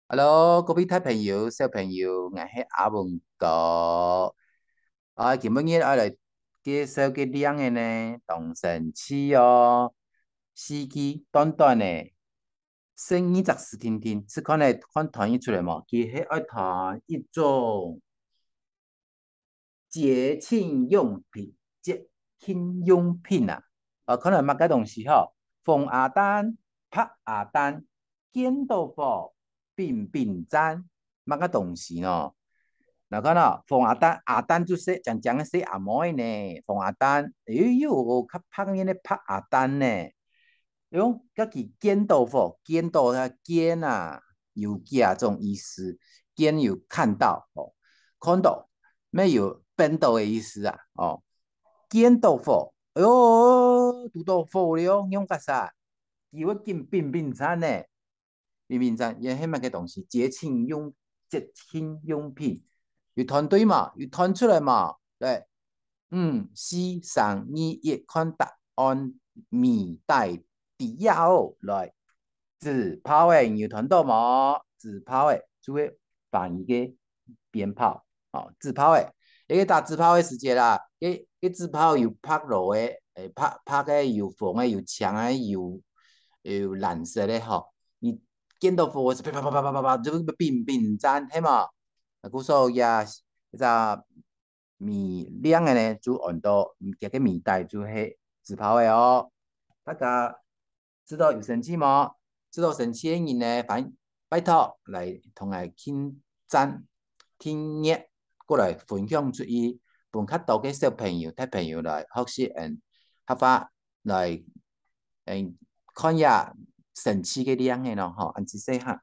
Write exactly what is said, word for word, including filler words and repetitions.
Hello，各位大朋友、小朋友，𠊎係阿文哥。啊，今晡日愛來介紹个令仔呢，當生趣哦。四句短短个，十二隻字定定，試看仔看揣得出來無？佢係愛揣一種 節慶用品，節慶用品啊。啊，看來麼个東西吼？紅鴨蛋、白鴨蛋、見著火、乒乒乓，麼个東西呢？來看哦，紅鴨蛋，鴨蛋就係靚靚个細鴨妹呢，紅鴨蛋，哎喲，較白个呢白鴨蛋呢。 用，該佢見著火，見著个見啊，有幾種意思，見有看到，吼，看到，乜有拚著个意思啊，哦，見著火，哎喲，堵著火了，仰結煞，佢會緊乒乒乓呢，乒乒乓，這係麼个東西？節慶用，節慶用品，有揣著無？有揣出來無？來， 五、四、三、二、一，看答案，謎底底下哦，來，紙炮仔，你有揣著無？紙炮仔，就係華語个鞭炮，哦，紙炮仔，一個打紙炮个時節啦，一，一紙炮有白羅个，誒，白，白个，有紅个，有青个，有，有藍色个吼，你見著火係啪啪啪啪啪啪啪，就乒乒乓，係無？啊，故所也，一隻 謎令仔呢，就安到，嗯，佢个謎底就係紙炮仔哦。大家知著有生趣無？知著生趣个人呢，歡迎拜託來同𠊎撳讚、訂閱，過來分享出去，分較多个小朋友、大朋友來學習，嗯，客話來，嗯，看這生趣个令仔咯，吼，恁仔細哈。